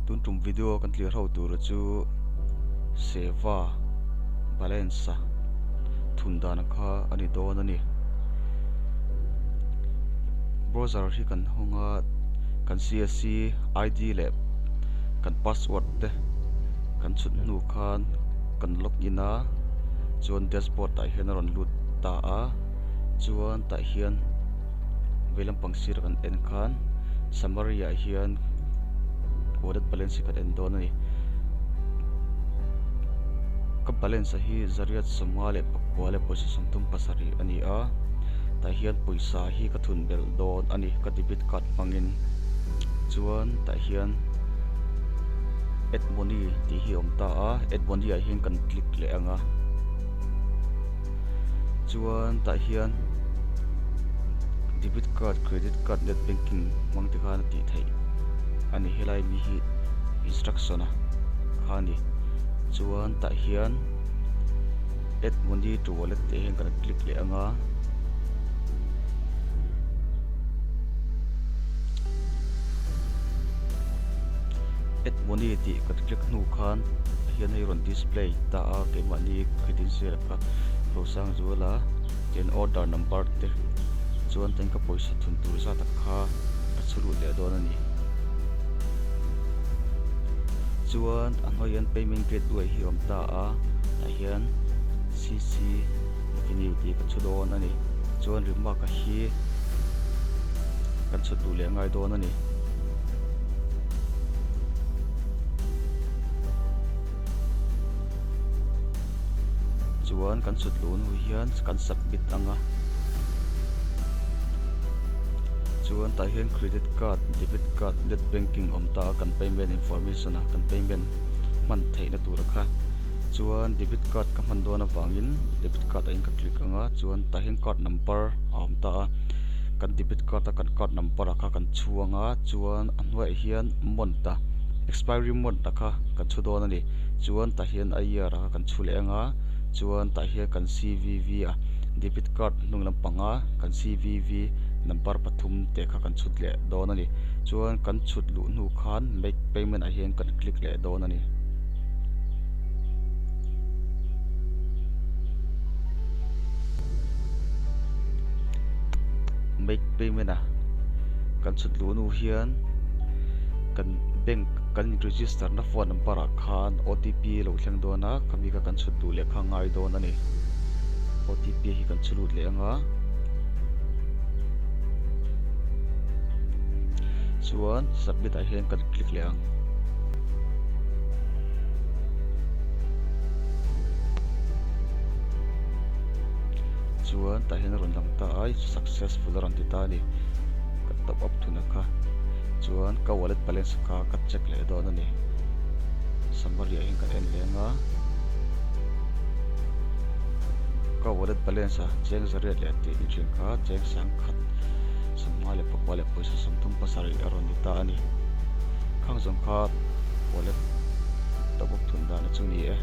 Tun tum video kan tlir ho tur chu Seva balance a thun dan kha a ni dawn a ni. Browser hi kan hawng a, kan CSC ID leh kan password te kan chhut hnu khan kan log in a, chuan dashboard ah hian a rawn lut ta a, chuan tah hian vei lampang sir kan en khan summary ah hian wallet balance hi kan en dawn a ni. Ka balance hi zariat sawmnga leh pakua leh pawisa 37 a ni a, tah hian pawisa hi ka thun belh dawn a ni ka debit card hmangin chuan tah hian add money tih hi a awm ta a add money ah hian kan click leh ang a chuan tah hian debit card credit card net banking hmang te khan a tih theih a ni helai mi hi instruction a kha a ni chuan tah hian. Add money to wallet tih hian kan click leh ang a. Add money tih kan click hnu khan hian hei rawn display ta a keimahni credential kha Rosangzuala tin order number te chuan tin ka pawisa thun tur zat ah kha ka chhu lut leh dawn a ni. Chuan a hnuaiah hian payment gateway hi a awm ta a tah hian cc avenue tih ka chhu dawn a ni chuan remark a hi kan chhut duh leh ngai dawn a ni. Chuan kan chhut luh hnu hian kan submit ang a chuan tah hian credit card debit card net banking awm ta a kan payment information a kan payment hman theihna tur kha chuan debit card ka hman dawn avangin debit card ah hian ka click ang a chuan tah hian card number a awm ta a kan debit card a kan card number ah kha kan chhuang a chuan a hnuaiah hian month a expiry month a kha kan chhu dawn a ni chuan tah hian a year ah kha kan chhu leh ang a chuan tah hian kan cvv a debit card hnung lampanga kan cvv number pathum te kha kan chhut leh dawn a ni chuan kan chhut luh hnu khan make payment ah hian kan click leh dawn a ni. Make payment a kan chhut luh hnu hian kan bank kan in register na phone number ah khan otp a lo thleng dawn a khami kha kan chhut luh leh kha a ngai dawn a ni otp hi kan chhu lut leh ang a chuan submit ah hian kan click leh ang. Chuan tah hian a rawn lang ta a successful a rawn ti ta a ni ka top up thun a kha chuan ka wallet balance kha ka check leh dawn a ni summary ah hian kan en leh ang a ka wallet balance a cheng zariat leh tih ni thin kha cheng sangkhat sawmnga leh pakua leh pawisa 37 a rawn ni ta a ni khang zawng kha wallet top up thun dan chu a ni e.